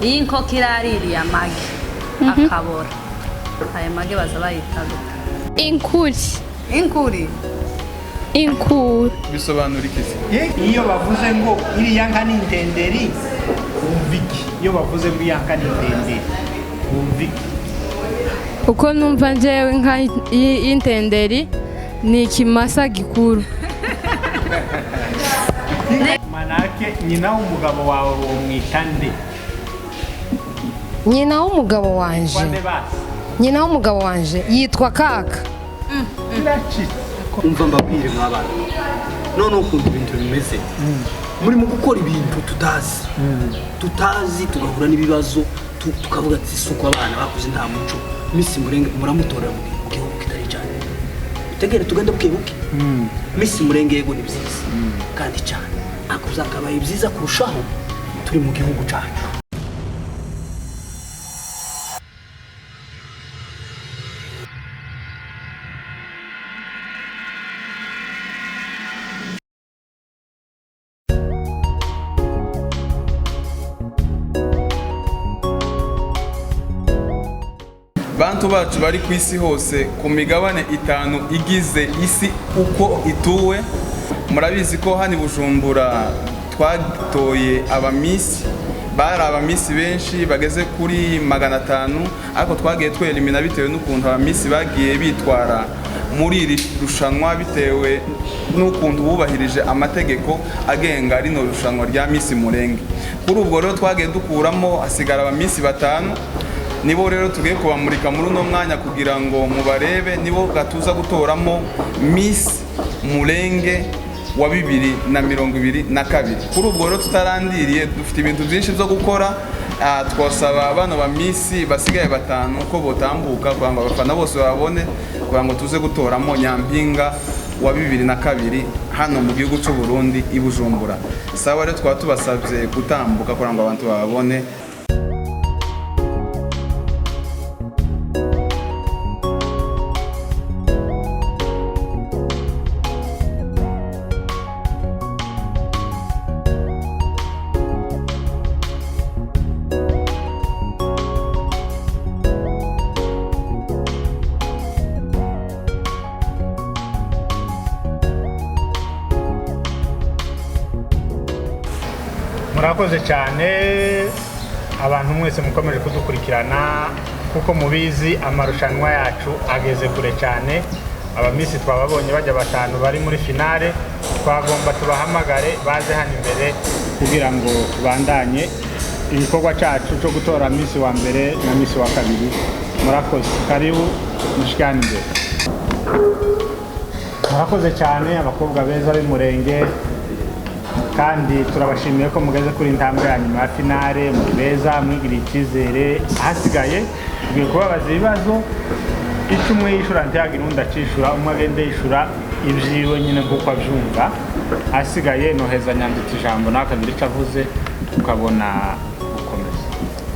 Iyo inkoko iraririye amagi akabora, ayo magi baza bayita gute? Inkuri. Inkuri. Inkuru. Bisobanura iki se? Iyo bavuze ngo iriya nka ni intenderi, wumva iki? Iyo bavuze ngo iya nka ni intenderi, wumva iki? Uko numva njyewe, inka y'intenderi ni ikimasa gikuru. Manake nyina w'umugabo wawe wamwita nde? Nyina w'umugabo wanje? Kwa nde basi? Nyina w'umugabo wanje yitwa Kaka. Biracitse. Umva mbabwire mwabana, noneho ukuntu ibintu bimeze, murimo gukora ibintu tutazi, tugahura n'ibibazo, tukavuga ati si uko abana bakuze, nta muco. Miss Murenge muramutorera mu gihugu kitari cyane, utegere tugende buke buke. Miss Murenge, yego, ni byiza kandi cyane, ariko byakabaye byiza kurushaho turi mu gihugu cyacu. Bantu bacu bari ku isi hose, ku migabane itanu igize isi uko ituwe, murabizi ko hano i Bujumbura twatoye abamisi. Bari abamisi benshi bageze kuri 500, ariko twagiye twelimina bitewe n'ukuntu abamisi bagiye bitwara muri iri rushanwa, bitewe n'ukuntu bubahirije amategeko agenga rino rushanwa rya Miss Murenge. Kuri ubwo rero twagiye dukuramo, hasigara abamisi batanu. Nibo rero tugiye kubamurika muri uno mwanya kugira ngo mubarebe. Nibo gatuza gutoramo Miss Murenge wa 2022. Kuri ubwo rero tutarandiriye, dufite ibintu byinshi byo gukora. Twasaba bano ba Miss basigaye batanu ko botambuka kugira ngo abafana bose babone, kugira ngo tuze gutoramo nyampinga wa 2002 hano mu gihugu cy'u Burundi i Bujumbura. Sawa rero, twaba tubasabye gutambuka kugira ngo abantu bababone. Murakoze cyane abantu mwese mukomeje kudukurikirana. Kuko mubizi, amarushanwa yacu ageze kure cyane. Abamisi twababonye bajya batanu bari muri finale. Twagomba tubahamagare baze hano imbere kugira ngo tubandanye igikorwa cyacu cyo gutora Miss wa mbere na Miss wa kabiri. Murakoze, karibu mushikane imbere. Murakoze cyane abakobwa beza b'Umurenge, kandi turabashimiye ko mugeze kuri intambwe ya nyuma ya finale. Muri beza, mwigiriye icyizere. Ahasigaye tugiye kubabaza ibibazo, icyo umwe yishura ntihagire undi acishura, umwe agende yishura ibyiwe nyine nk'uko abyumva. Ahasigaye noheza nyanditse ijambo nawe akagira icyo avuze, tukabona gukomeza.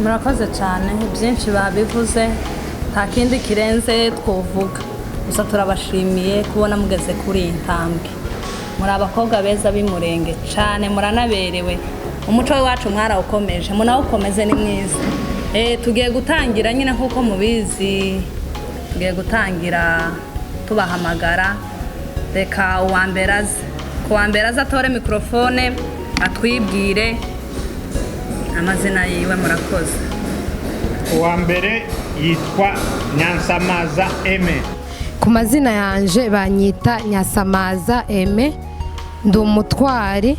Murakoze cyane, byinshi babivuze, nta kindi kirenze twovuga. Gusa turabashimiye kubona mugeze kuri iyi ntambwe. Muri abakobwa beza b'Imurenge cyane, muranaberewe. Umuco w'iwacu mwarawukomeje, munawukomeze, ni mwiza. Tugiye gutangira nyine nk'uko mubizi, tugiye gutangira tubahamagara. Reka uwa mbere aze, ku wa mbere aze atore mikorofone, atwibwire amazina yiwe. Murakoze. Uwa mbere yitwa Nyansamaza Eme. Ku mazina yanje banyita Nyasamaza Eme, ndi umutwari.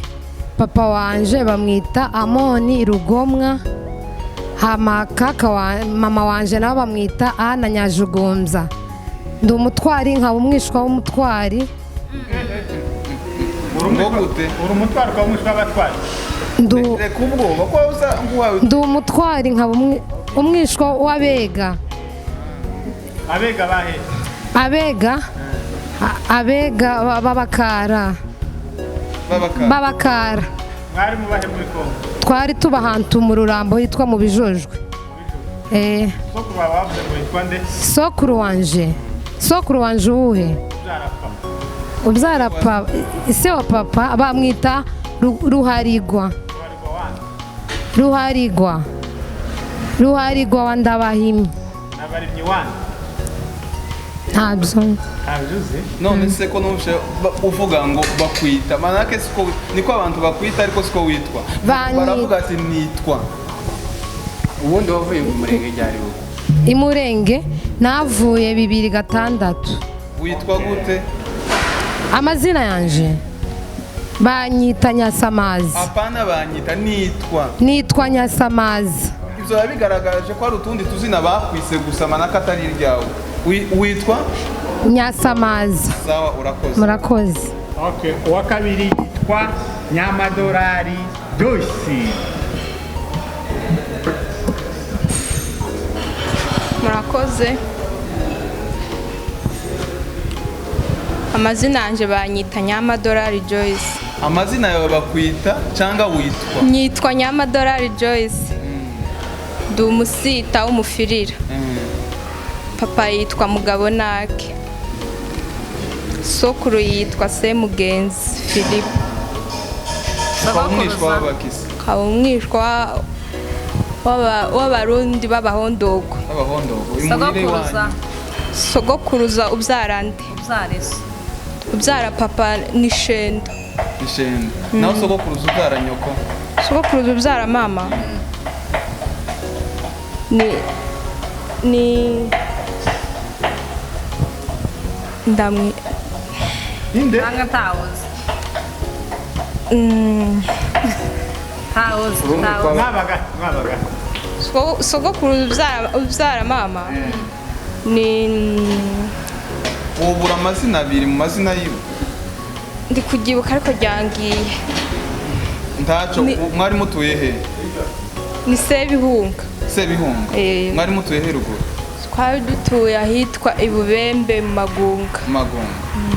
Papa wanje bamwita Amoni Rugomwa, hama kaka wa, mama wanje nabo bamwita Ana Nyajugumbza. Ndi umutwari, nkaba umwishwa w'umutwari. Ngo gute? Uri umutwaro, ukaba umwishwa w'abatwari? Reka ubwoba ko uza nguhawe. Ndi umutwari, nkaba umwishwa w'abega. Abega bahe? Abega abega b'abakara. Babaka. B'abakara. Mwari mubahe muri Kongo? Twari tuba ahantu mu Rurambo hitwa mu Bijojwe. Sokuru wawe bavuze ngo yitwa nde? Sokuru wanje, sokuru wanje uwuhe? Ubyara papa. Ubyara pa ise wa papa bamwita Ruharigwa. Ruharigwa wande? Ruharigwa. Ruharigwa wa Ndabahimye. Abarimyi wani? Ntabyo. Ntabyo uzi? None se ko numvise uvuga ngo bakwita, manake siko niko abantu bakwita, ariko siko witwa. Baravuga ati nitwa. Ubundi wavuye mu murenge ryari wowe? Imurenge navuye 2006. Witwa gute? Amazina yanje banyita Nyasamazi. Apana, banyita, nitwa. Nitwa Nyasamazi. Ibyo biba bigaragaje ko hari utundi tuzina bakwise gusa, manake atari iryawe. Witwa? Nyasamazi. Sawa, urakoze. Murakoze. Okay, uwa kabiri yitwa Nyamadorari Joyce. Murakoze. Amazina yanjye banyita Nyamadorari Joyce. Amazina yawe bakwita cyangwa witwa? Nyitwa Nyamadorari Joyce, ndi umusita w'umufirira. Papa yitwa Mugabo Nake, sokuru yitwa Semugenzi Philippe. Ukaba umwishwa w'abakisi? Nkaba umwishwa w'Abarundi b'Abahondogo. B'Abahondogo imuhire Sogokuruza. iwanyu. Sogokuruza ubyara nde? Ubyara ese? Ubyara papa ni Shendo. Ishenda. Naho sogokuruza ubyara nyoko? Sogokuruza ubyara mama ni ndamwi. Inde? Nanga ntawuzi. Ntawuzi, ntawuzi. Mwabaga, mwabaga. Sogokuru ubyara mama ni Wobura amazina abiri mu mazina yiwe? Ndi kubyibuka ariko ryangiye. Ntaco. Mwari mutuye he? Ni Sebihunga. Sebihunga? Eh. Mwari mutuye he ruguru? Twari dutuye ahitwa Ibubembe mu Magunga. Mu Magunga.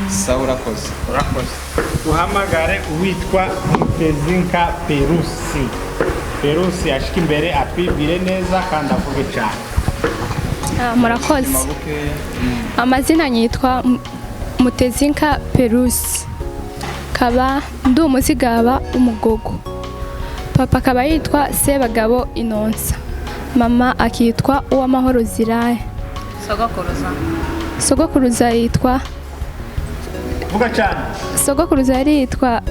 Sawa, urakoze. Urakoze. Uhamagare uwitwa Mutezinka Perusi. Perusi ashika imbere atwibwire neza kandi avuge cyane. Murakoze. Mabukeya. Amazina nyitwa Mutezinka Perusi, kaba ndi umuzigaba umugogo. Papa akaba yitwa Sebagabo Inonsa, mama akitwa Uwamahoro Ziraye. Sogokuruza. Sogokuruza yitwa Vuga cyane. Sogokuruza yari yitwa,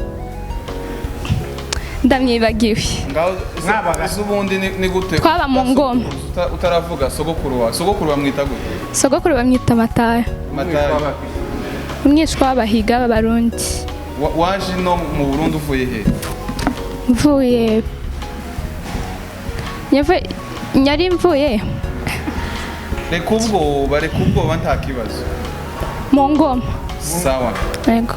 ndamwibagiwe. Ngaho Mwabaga. se ubundi ni gute? Twaba mu ngoma. Utaravuga sogokuru wawe, sogokuru bamwita gute? Sogokuru bamwita Matayo. Matayo. Umwishwa w'Abahiga b'Abarundi. Waje no mu Burundi uvuye he? Mvuye nyari mvuye Reka ubwoba, reka ubwoba, nta kibazo. mu ngoma. Sawa. Yego.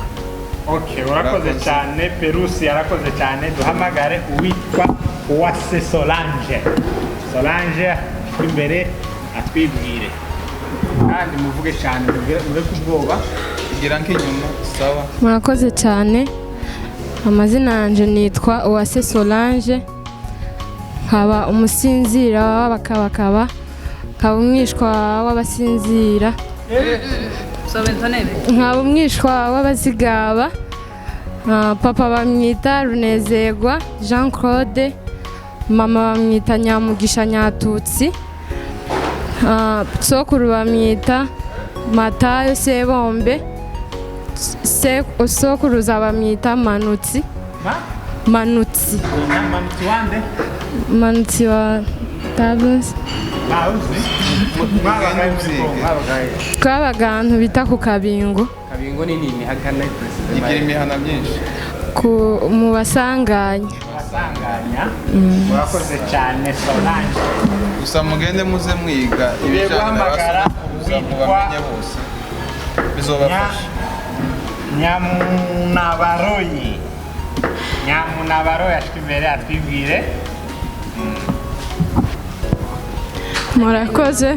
Okay, urakoze Urakoze. cyane Perusi, yarakoze cyane. Duhamagare uwitwa Uwase Solange. Solange ashika imbere atwibwire kandi muvuge cyane, mureke ubwoba. Igira nk'inyuma. Sawa. Murakoze cyane. Amazina yanjye nitwa Uwase Solange, nkaba umusinzira w'Abakabakaba, nkaba umwishwa w'Abasinzira, Sobe ntonebe. nkaba umwishwa w'Abazigaba. Papa bamwita Runezerwa Jean Claude, mama bamwita Nyamugisha Nyatutsi. Sokuru bamwita Matayo Sebombe. Sokuruza bamwita Manutsi. Ma? Manutsi. Manutsi wande? Manutsi wa Tabuzi. Ntawuzi. Mwabaga Mugende. mwabaga. Twabaga ahantu bita ku Kabingo. Kabingo ni nini hagana? Igira imihana myinshi. Ku mu Basanganya. Basanganya. Murakoze cyane Solange. Gusa mugende muze mwiga Tugiye ibijyanye na ba guhamagara sogokuruza, uwitwa mubamenye bose, bizobafasha. Nyamunabaroyi. Nyamunabaroyi ashika imbere atwibwire. Murakoze.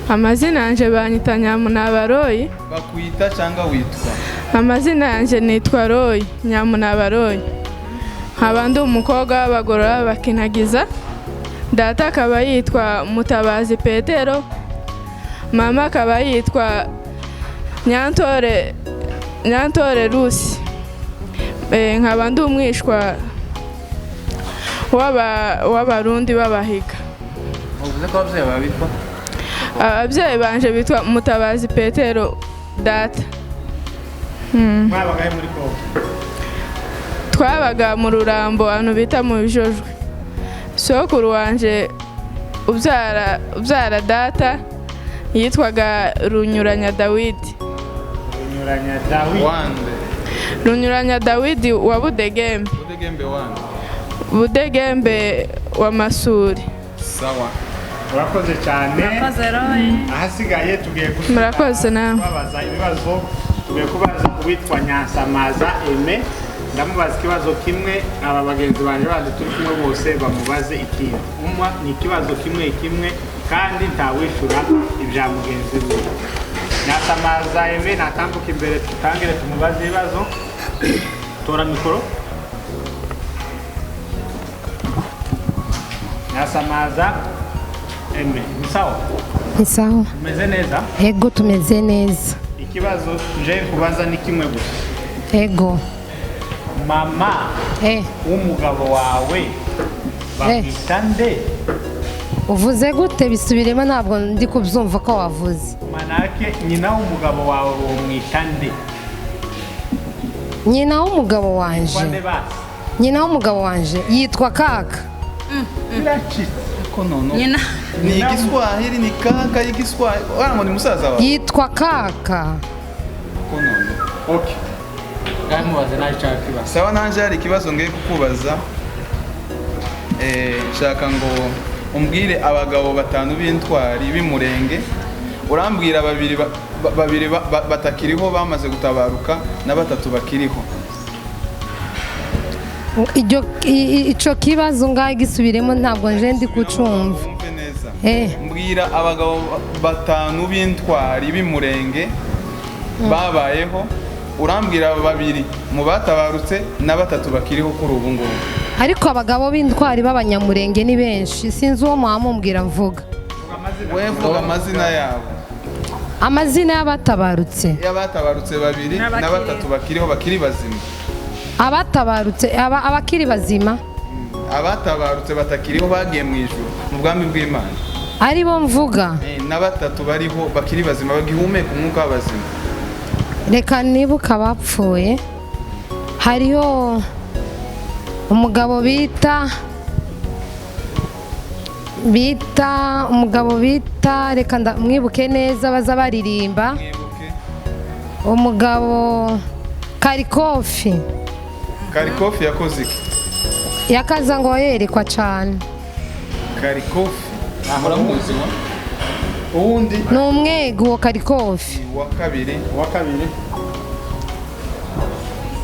Amazina yanjye banyita Nyamunabaroyi. Bakwita cyangwa witwa? Amazina yanjye nitwa Royi Nyamunabaroyi, nkaba ndi umukobwa w'Abagorora bakinagiza. Data akaba yitwa Mutabazi Petero, mama akaba yitwa Nyantore Rusi. Nkaba ndi umwishwa w'Abarundi b'Abahiga. Uvuze ko ababyeyi bawe bitwa? Ababyeyi banje bitwa Mutabazi Petero data. Mwabagahe muri Kongo? Twabaga mu Rurambo, ahantu bita mu Bijojwe. Sokuru wanje ubyara data yitwaga Runyuranya Dawidi. Runyuranya Dawidi. Wande? Runyuranya Dawidi wa Budegembe. Budegembe wande? Budegembe wa Masuri. Sawa. Urakoze cyane. Murakoze, Roy. Ahasigaye tugiye gusubira Murakoze namwe. kubabaza ibibazo. Tugiye kubaza uwitwa Nyansamaza Aime. Ndamubaza ikibazo kimwe, aba bagenzi banjye bandi turi kumwe bose bamubaze ikindi. Umwa ni ikibazo kimwe kimwe, kandi ntawishura ibya mugenzi we. Nyansamaza Aime natambuka imbere, tutangire tumubaze ibibazo. Tora mikoro. Nyasamaza Aime, ni sawa? Ni sawa. Umeze neza? Ego, tumeze neza. Ikibazo nje kubaza ni kimwe gusa. Ego. Mama w'umugabo wawe bamwita nde? Uvuze gute? Bisubiremo, ntabwo ndi kubyumva ko wavuze. Manake nyina w'umugabo wawe wamwita nde? Nyina w'umugabo wanje. Yitwa nde basi? Nyina w'umugabo wanje yitwa Kaka. Biracitse. Ko nono. Nyina. Ni igiswahili, ni kaka y'igiswahili. Wana ngo ni musaza wawe? Yitwa Kaka. Ko nono. Okay. Ngahe mubaze nawe icyo kibazo. Sawa, nanje hari ikibazo ngiye kukubaza. Nshaka ngo umbwire abagabo batanu b'intwari b'Imurenge. Urambwira babiri babiri batakiriho bamaze gutabaruka, na batatu bakiriho. Iryo ico kibazo ngahe gisubiremo, ntabwo nje ndi kucumva. Wumve neza. Mbwira abagabo batanu b'intwari b'Imurenge babayeho. Urambwira babiri mu batabarutse na batatu bakiriho kuri ubu ngubu. Ariko abagabo b'intwari b'Abanyamurenge ni benshi, sinzi uwo muhamumbwira mvuga. We vuga amazina yabo. Amazina y'abatabarutse? Y'abatabarutse babiri na batatu bakiriho, bakiri bazima. Abatabarutse, abakiri bazima? Abatabarutse batakiriho, bagiye mu ijuru mu bwami bw'Imana. Ari bo mvuga? Na batatu bariho bakiri bazima, bagihumeka umwuka w'abazima. Reka nibuka abapfuye. Hariho umugabo bita umugabo bita, reka mwibuke neza, baza baririmba. Umugabo Karikofi. Karikofi yakoze iki? Yakaza ngo yerekwa cyane. Karikofi muramuzi wa? Uwundi? Ni umwego uwo Karikofi. Uwa kabiri. Uwa kabiri.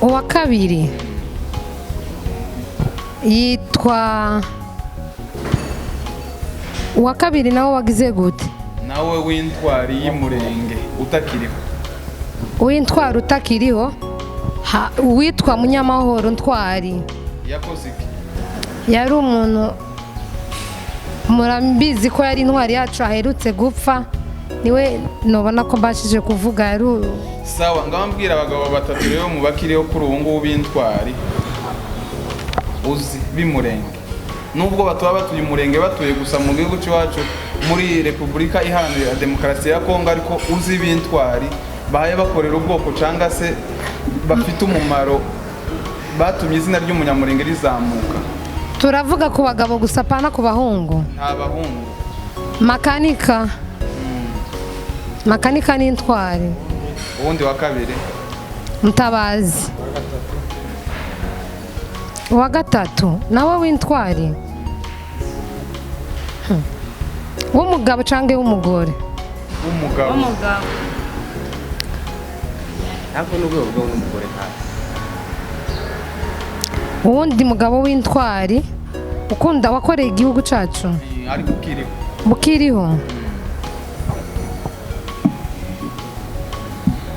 Uwa kabiri yitwa, uwa kabiri nawe wagize gute? Nawe w'intwari y'Imurenge utakiriho. Uw'intwari utakiriho, uwitwa Munyamahoro Ntwari. Yakoze iki? Yari umuntu murabizi ko yari intwari yacu, aherutse gupfa, niwe nubona ko mbashije kuvuga yari. Sawa, ngabambwira abagabo batatu rero mu bakiriho kuri ubu ngubu b'intwari uzi b'Imurenge. Nubwo batuba batuye Umurenge, batuye gusa mu gihugu cy'iwacu muri Repubulika Iharanira Demokarasi ya Kongo, ariko uzi b'intwari bahaye bakorera ubwoko cyangwa se bafite umumaro, batumye izina ry'Umunyamurenge rizamuka. Turavuga ku bagabo gusa, pana ku bahungu? Nta bahungu. Makanika. Makanika ni intwari. Uwundi wa kabiri? Mutabazi. Uwa gatatu nawe w'intwari w'umugabo cyangwa w'umugore? W'umugabo. W'umugabo. Ntabwo n'urwego rw'umugore ntabwo. Uwundi mugabo w'intwari ukunda wakoreye igihugu cyacu ariko ukiriho. Bukiriho.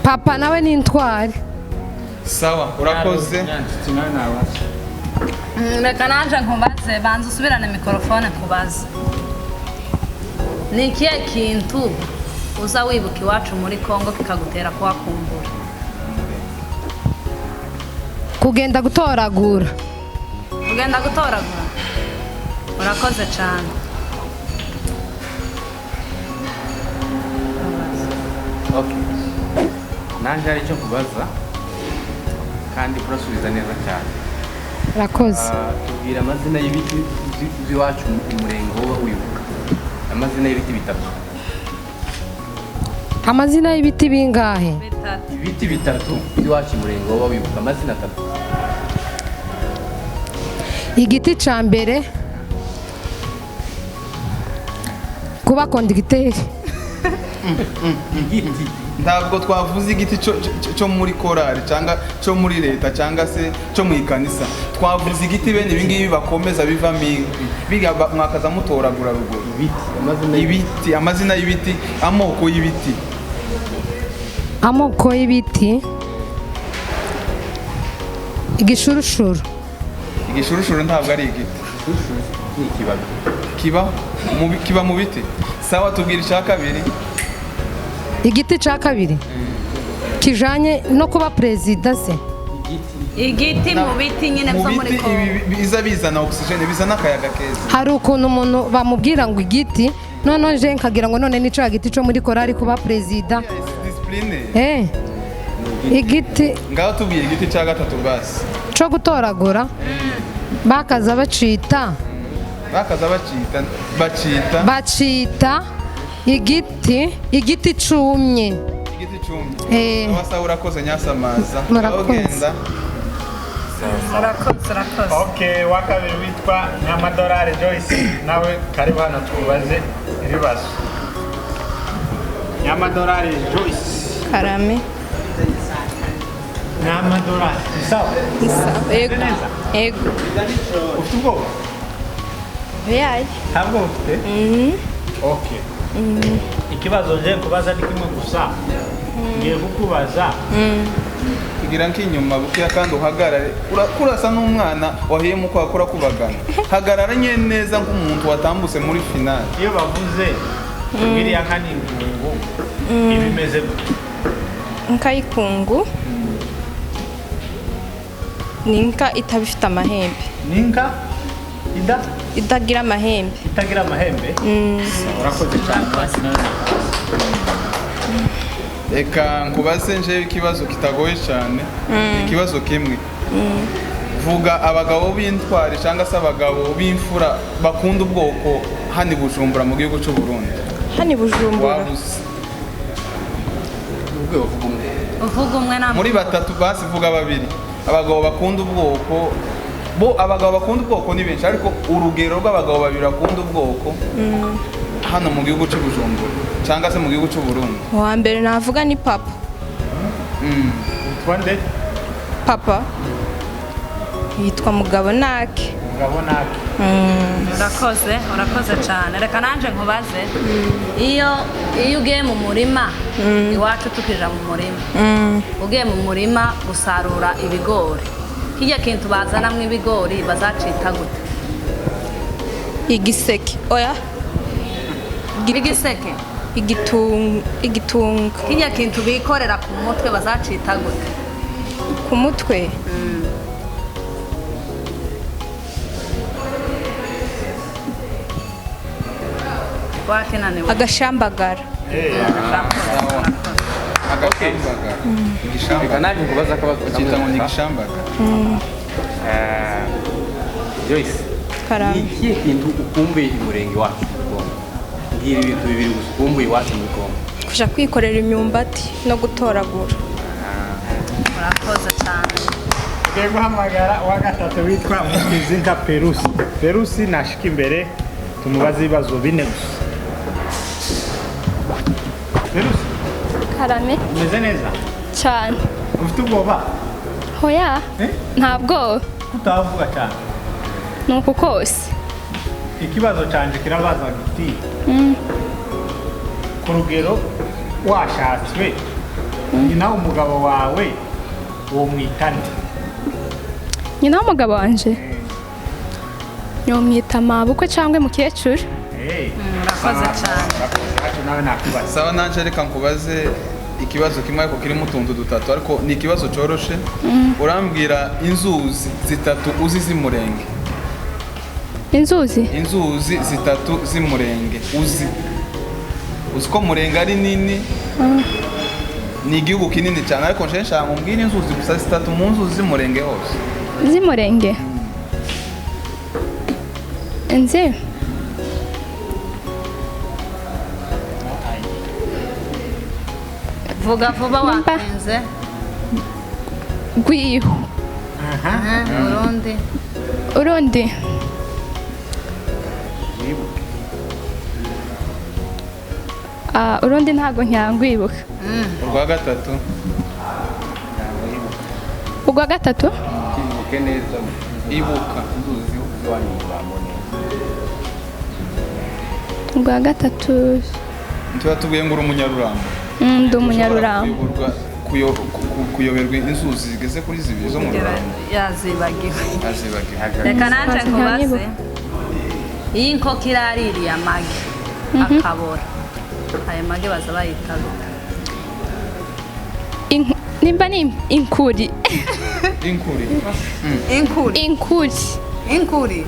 Papa nawe ni intwari. Sawa, urakoze. Reka naje nkubaze, banza usubirane mikorofone nkubaze. Ni ikihe kintu uza wibuka iwacu muri Kongo kikagutera kuhakumbura? Kugenda gutoragura. Kugenda gutoragura? Urakoze cyane. Okay. Nanjye hari icyo nkubaza kandi kurasubiza neza cyane. Urakoze. Tubwira amazina y'ibiti by'iwacu mu murenge wowe wibuka. Amazina y'ibiti bitatu. Amazina y'ibiti bingahe? Ibiti bitatu by'iwacu mu murenge wowe wibuka amazina atatu. Igiti cya mbere kuba kondigiteri. Igiti. Ntabwo twavuze igiti cyo muri korali cyangwa cyo muri leta cyangwa se cyo mu ikanisa. Twavuze igiti bene ibi ngibi bakomeza bivamo inkwi. Biga mwakaza mutoragura ruguru. Ibiti, amazina y'ibiti, amoko y'ibiti. Amoko y'ibiti: igishurushuru. Igishurushuru ntabwo ari igiti. Ni ikibabi. Kiba mu biti. Sawa, tubwira icya kabiri. Igiti cya kabiri kijanye no kuba perezida se? Igiti mu biti nyine Mu byo muri biti Kongo. ibi biza bizana oxygen, bizana akayaga keza. Hari ukuntu umuntu bamubwira ngo igiti, noneho nje nkagira ngo none ni cya giti cyo muri korali kuba perezida. Discipline. Igiti Ngaho tubwira igiti cya gatatu basi. cyo gutoragura bakaza bacita Bakaza bacita bacita igiti cumye. Igiti cumye. Sawa, urakoze Nyasamaza. Murakoze. Genda. Urakoze, urakoze. Okay, wa kabiri witwa Nyamadorari Joyce, nawe karibu hano tubaze ibibazo. Nyamadorari Joyce. Karame. Nyamadorari. Sawa. Sawa. Yego. Neza. Yego. Ufite ubwoba? Yayi. Ntabwo ufite? Okay. Ikibazo nje kubaza ni kimwe gusa. Ngiye kukubaza. Kugira nk'inyuma bukeya kandi uhagarare. Kurasa n'umwana wahiye mu kwa kura kubagana. Hagarara nye neza nk'umuntu watambutse muri finale. Iyo bavuze iriya nka ni inkungu, iba imeze gute? Inka y'ikungu ni inka itaba ifite amahembe. Ni inka itagira amahembe. Itagira amahembe? Urakoze cyane. Reka nkubaze njewe ikibazo kitagoye cyane. Ikibazo kimwe. Vuga abagabo b'intwari cyangwa se abagabo b'imfura bakunda ubwoko hano i Bujumbura mu gihugu cy'u Burundi. Hano i Bujumbura. Wabuze. Uvuga umwe na Muri batatu basi vuga babiri. Abagabo bakunda ubwoko bo, abagabo bakunda ubwoko ni benshi, ariko urugero rw'abagabo babiri bakunda ubwoko hano mu gihugu cy'u Bujumbura cyangwa se mu gihugu cy'u Burundi. Uwa mbere navuga ni papa. Witwa nde? Papa yitwa Mugabo Nake. Mugabo Nake. Urakoze, urakoze cyane. Reka nanje nkubaze. Iyo ugiye mu murima, iwacu tukija mu murima, ugiye mu murima gusarura ibigori, kijya kintu bazanamwo ibigori bazacita gute? Igiseke. Oya. Igiseke. Igitunga. Kijya kintu bikorera ku mutwe bazacita gute? Ku mutwe? Wakinaniwe. Agashambagara. Agashambagara. Reka nanjye nkubaze akabazo Bakita ngo ni igishambagara. Joyce. Karame. Ni ikihe kintu ukumbuye i murenge wacu muri Kongo? Mbwira ibintu bibiri gusa ukumbuye iwacu muri Kongo. Kuja kwikorera imyumbati no gutoragura. Urakoze cyane. Tugiye guhamagara uwa gatatu witwa Mukizinka Perusi. Perusi nashika imbere tumubaze ibibazo bine gusa. Perusi, Karame. umeze neza? Cyane. Ufite ubwoba? Hoya. Nta bwoba. Kutavuga cyane. Ni uku kose. Ikibazo canje kirabaza giti ku rugero washatswe nyina w'umugabo wawe uwo mwita nde? Nyina w'umugabo wanje nyomwita mabukwe cyangwa mukecuru. Urakoze cyane. Nawe nakubaza. Sawa, nanje reka nkubaze ikibazo kimwe ariko kirimo utuntu dutatu, ariko ni ikibazo coroshe. Urambwira inzuzi zitatu uzi z'umurenge. Inzuzi. Inzuzi zitatu z'Imurenge uzi. Uzi ko Murenge ari nini, ni igihugu kinini cyane, ariko nje nshaka umbwire inzuzi gusa zitatu mu nzuzi z'Imurenge hose. Z'Imurenge. Nzi. Vuga vuba watinze. Rwihu. Urundi. Urundi. Ah, urundi ntago nkangwibuka. Urwa gatatu. Urwa gatatu? Ibuke neza. Ibuka. Inzuzi z'iwanyu mu Rurambo neza. Urwa gatatu. Tuba tubwiye ngo uri umunyarurambo. Ndi umunyarurambo. Kuyoberwa inzuzi zigeze kuri zibiri zo mu Rurambo. Yazibagiwe. Azibagiwe. Reka nanje nkubaze. Iyi nkoko iraririye amagi akabora, ayo magi baza bayita gute? Nimba ni inkuri. Inkuri. Inkuri. Inkuri. Inkuri.